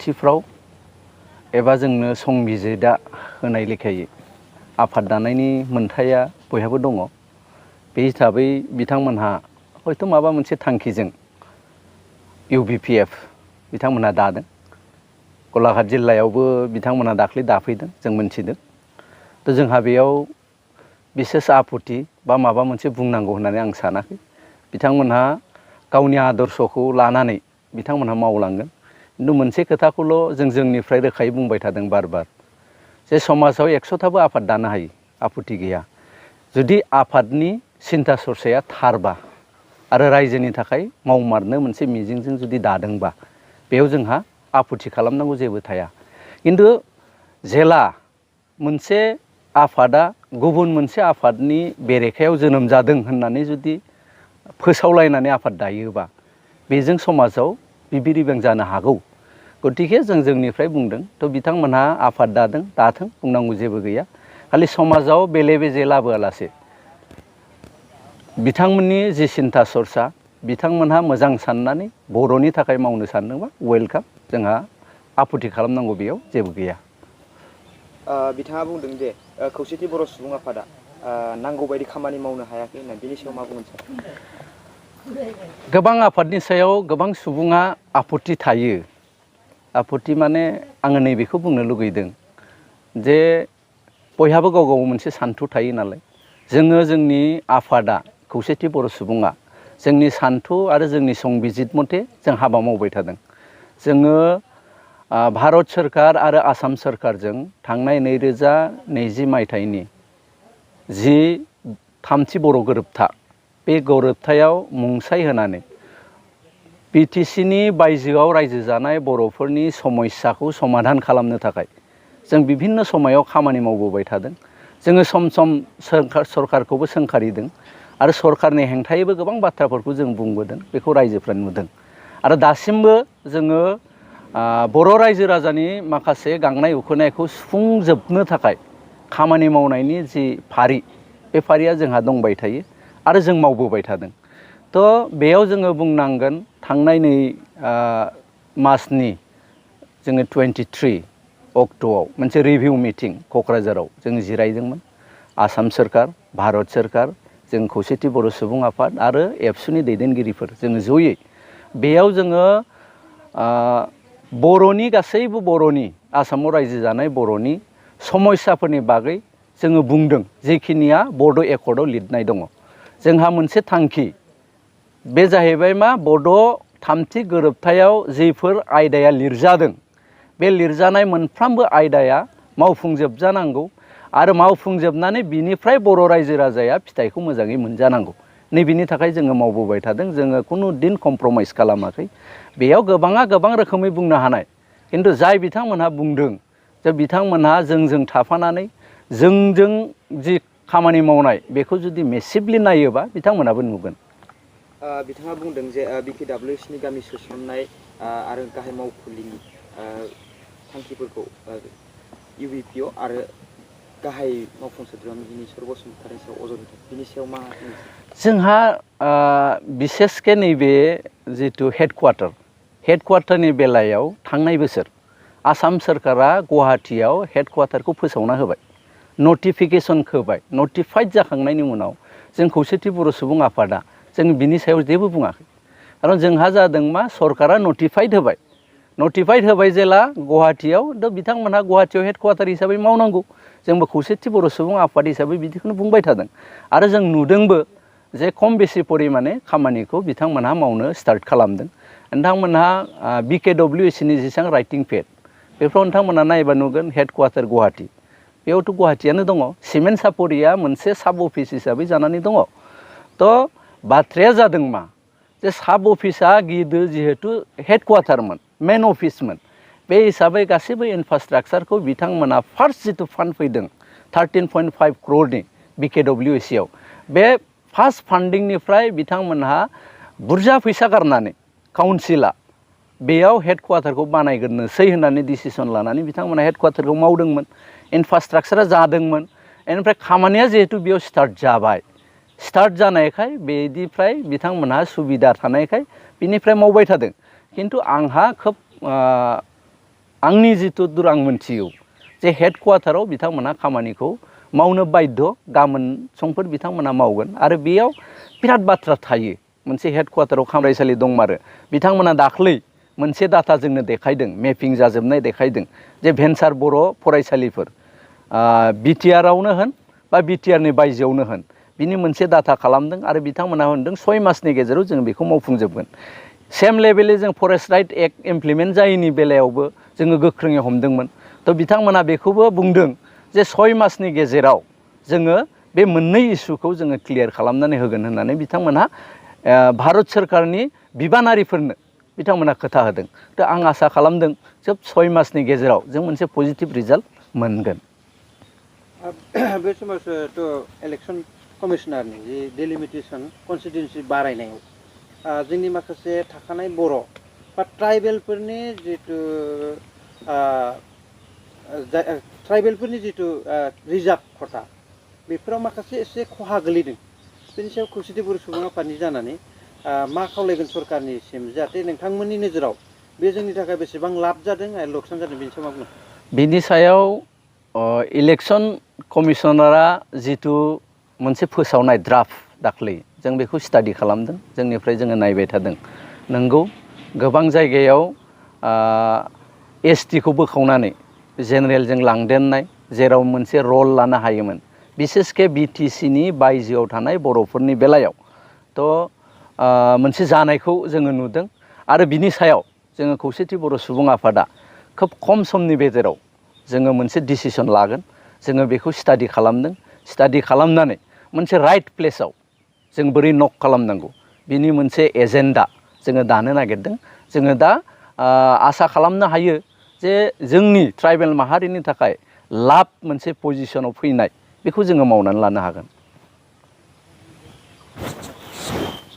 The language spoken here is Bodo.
खान्थिफ्राव एबा जोंनो संबिजिदा होनाय लेखायै आफाद दानायनि मोन्थाया बयहाबो दङ। बे हिसाबै बिथांमोनहा हयथ' माबा मोनसे थांखिजों UBPF बिथांमोनहा दादों। गलाघाट जिल्लायावबो बिथांमोनहा दाख्लै दाफैदों जों मोनथिदों। थ' जोंहा बेयाव बिसेस आफुथि बा माबा मोनसे बुंनांगौ होननानै आं सानाखै। बिथांमोनहा गावनि आदर्शखौ लानानै बिथांमोनहा मावलांगोन। खिन्थु मोनसे खोथाखौल' जोंनिफ्राय रोखायै बुंबाय थादों बार जे समाजाव 100थाबो आफाद दानो हायो, आफुथि गैया। जुदि आफादनि सिन्था सरसाया थारबा आरो रायजोनि थाखाय मावमारनो मोनसे मिजिंजों जुदि दादोंबा बेयाव जोंहा आफुथि खालामनांगौ जेबो थाया। खिन्थु जेला मोनसे आफादा गुबुन मोनसे आफादनि बेरेखायाव जोनोम जादों होननानै जुदि फोसावलायनानै आफाद दायोबा बेजों समाजाव बिबिर बिबां जानो हागौ। गतिके जोंनिफ्राय बुंदों। थ' बिथांमोनहा आफाद दादों, दाथों, बुंनांगौ जेबो गैया। खालि समाजाव बेले बेजे लाबोआलासे बिथांमोननि जि सिन्था सरसा बिथांमोनहा मोजां साननानै बर'नि थाखाय मावनो सानदोंबा वेलकाम, जोंहा आफुथि खालामनांगौ बेयाव जेबो गैया। बिथाङा बुंदों जे खौसेथि बर' सुबुं आफादा नांगौ बायदि खामानि मावनो हायाखै होनना, बिनि सायाव मा बुंगोन सार? गोबां आफादनि सायाव गोबां सुबुङा आफुथि थायो। आफुथि माने आङो नैबेखौ बुंनो लुगैदों जे बयहाबो गाव गाव मोनसे सान्थौ थायो नालाय। जोंनि आफादा खौसेथि बर' सुबुङा जोंनि सान्थौ आरो जोंनि संबिजित मथे जों हाबा मावबाय थादों। जोङो भारत सोरखार आरो आसाम सोरखारजों थांनाय 2020 मायथाइनि जि थामथि बर' गोरोबथा, बे गोरोबथायाव मुंसाइ होनानै BTCनि बायजोआव रायजो जानाय बर'फोरनि समस्याखौ समाधान खालामनो थाखाय जों बिभिन्न समायाव खामानि मावबोबाय थादों। जोङो सम सम सरखारखौबो सोंखारिदों आरो सरखारनि हेंथायैबो गोबां बाथ्राफोरखौ जों बुंबोदों। बेखौ रायजोफ्रा नुदों आरो दासिमबो जोङो बर' रायजो राजानि माखासे गांनाय उखैनायखौ सुफुंजोबनो थाखाय खामानि मावनायनि जि फारि, बे फारिया जोंहा दंबाय थायो आरो जों मावबोबाय थादों। थ' बेयाव जोङो बुंनांगोन थांनाय नै मासनि जोङो 23 अक्ट'आव मोनसे रिभिउ मिटिं क'क्राझाराव जों जिरायदोंमोन। आसाम सोरखार, भारत सोरखार, जों खौसेथि बर' सुबुं आफाद आरो एबसुनि दैदेनगिरिफोर जोङो जयै बेयाव जोङो बर'नि गासैबो बर'नि आसामाव रायजो जानाय बर'नि समस्याफोरनि बागै जोङो बुंदों। जेखिनिया बड' एकर्डआव लिरनाय दङ। जोंहा मोनसे थांखि, बे जाहैबाय मा, बड' थामथि गोरोबथायाव जेफोर आयदाया लिरजादों बे लिरजानाय मोनफ्रोमबो आयदाया मावफुंजोबजानांगौ आरो मावफुंजोबनानै बिनिफ्राय बर' रायजो राजाया फिथाइखौ मोजाङै मोनजानांगौ। नैबेनि थाखाय जोङो मावबोबाय थादों। जोङो खुनु दिन कमप्रमाइस खालामाखै। बेयाव गोबाङा गोबां रोखोमै बुंनो हानाय, खिन्थु जाय बिथांमोनहा बुंदों जे बिथांमोनहा जोंजों थाफानानै जोंजों जि खामानि मावनाय बेखौ जुदि मेसिभलि नायोबा बिथांमोनाबो नुगोन। बिथाङा बुंदों जे BKWSनि गामि सोसननाय आरो गाहाय मावखुलिनि थांखिफोरखौ UBPO आरो गाहाय मावफुं सोद्रोमा मिनिस्वर बसुमतारिनि सायाव अजद होदों। बिनि सायाव मा बुंनो? जोंहा बिसेसके नैबे जिथु हेडक्वार्टारनि बेलायाव थांनाय बोसोर आसाम सोरखारा गुवाहाटियाव हेडक्वार्टारखौ फोसावना होबाय, नटिफिकेसन होबाय। नटिफाइड जाखांनायनि उनाव जों खौसेथि बर' सुबुं आफादा जों बिनि सायाव जेबो बुङाखै। खारन जोंहा जादों मा, सरकारा नटिफाइड होबाय जेला गुवाहाटियाव, थ' बिथांमोनहा गुवाहाटियाव हेडक्वार्टार हिसाबै मावनांगौ। जोंबो खौसेथि बर' सुबुं आफाद हिसाबै बिदिखौनो बुंबाय थादों आरो जों नुदोंबो जे खम बेसि परिमाणे खामानिखौ बिथांमोनहा मावनो स्टार्ट खालामदों। नोंथांमोनहा BKWSनि जेसेबां राइटिं पेड बेफ्राव नोंथांमोनहा नायबा नुगोन हेडक्वार्टार गुवाहाटि, बेयावथ' गुवाहाटियानो दङ। सिमेन्ट सापरिया मोनसे साब अफिस हिसाबै जानानै दङ। थ' बाथ्राया जादों मा, जे साब अफिसा गिदिर जिहेतु हेडक्वार्टारमोन, मेन अफिसमोन, बे हिसाबै गासैबो इनफ्रास्ट्राक्चारखौ बिथांमोना फार्स्ट जिथु फान्ड फैदों 13.5 क्र'रनि BKWSआव, बे फार्स्ट फान्डिंनिफ्राय बिथांमोनहा बुरजा फैसा गारनानै काउन्सिला बेयाव हेडक्वार्टारखौ बानायग्रोनोसै होननानै डिसिसन लानानै बिथांमोना हेडक्वार्टारखौ मावदोंमोन। इनफ्रास्ट्राक्चारा जादोंमोन। बेनिफ्राय खामानिया जिहेतु बेयाव स्टार्ट जाबाय, स्टार्ट जानायखाय बेनिफ्राय बिथांमोनहा सुबिदा थानायखाय बिनिफ्राय मावबाय थादों। खिन्थु आंहा खोब आंनि जिथु दुर आं मोनथियो जे हेडक्वार्टाराव बिथांमोनहा खामानिखौ मावनो बाध्य गाबोन समफोर बिथांमोनहा मावगोन आरो बेयाव बिराद बाथ्रा थायो मोनसे हेडक्वार्टाराव फरायसालि दंमारो बिथांमोनहा दाख्लै मोनसे डाटा जोंनो देखायदों मेपिं जाजोबनाय देखायदों जे भेन्सार बर' फरायसालिफोर बिटिआरावनो होन बा बिटिआरनि बायजोआवनो होन बिनि मोनसे डाटा खालामदों आरो बिथांमोनहा होनदों 6 मासनि गेजेराव जों बेखौ मावफुंजोबगोन सेम लेभेलै जों फरेस्ट राइट एक्ट इमप्लिमेन्ट जायैनि बेलायावबो जोङो गोख्रोङै हमदोंमोन थ' बिथांमोनहा बेखौबो बुंदों जे 6 मासनि गेजेराव जोङो बे मोननै इस्युखौ जोङो क्लियार खालामनानै होगोन होननानै बिथांमोनहा भारत सोरखारनि बिबानारिफोरनो बिथांमोनहा खोथा होदों थ' आं आसा खालामदों जोब 6 मासनि गेजेराव जों मोनसे पजिटिभ रिजाल्ट मोनगोन बे समावथ' इलेक्सन कमिसनारनि जि डिलिमिटेसन कनस्टिटिउन्सि बारायनायाव जोंनि माखासे थाखानाय बर' बा ट्राइबेलफोरनि जितु ट्राइबेलफोरनि जितु रिजार्भ खथा बेफोराव माखासे एसे खहा गोलैदों बेनि सायाव खौसेथि बर' सुबुं आफादनि जानानै मा खावलायगोन सरकारनिसिम जाहाथे नोंथांमोननि नोजोराव बे जोंनि थाखाय बेसेबां लाब जादों आरो लकसान जादों बेनि सायाव मा बुङो बिनि सायाव इलेक्सन कमिसनारा जितु मोनसे फोसावनाय ड्राफ्ट दाख्लै जों बेखौ स्टाडि खालामदों जोंनिफ्राय जोङो नायबाय थादों नंगौ गोबां जायगायाव एसटिखौ बोखावनानै जेनेरेलजों लांदेरनाय जेराव मोनसे रल लानो हायोमोन बिसेसके बिटिसिनि बायजोआव थानाय बर'फोरनि बेलायाव थ' मोनसे जानायखौ जोङो नुदों आरो बिनि सायाव जोङो खौसेथि बर' सुबुं आफादा खोब खम समनि गेजेराव जोङो मोनसे डिसिसन लागोन जोङो बेखौ स्टाडि खालामदों स्टाडि खालामनानै मोनसे राइट प्लेसाव जों बोरै नक खालामनांगौ बिनि मोनसे एजेन्डा जोङो दानो नागिरदों जोङो दा आसा खालामनो हायो जे जोंनि ट्राइबेल माहारिनि थाखाय लाब मोनसे पजिसनाव फैनाय बेखौ जोङो मावनानै लानो हागोन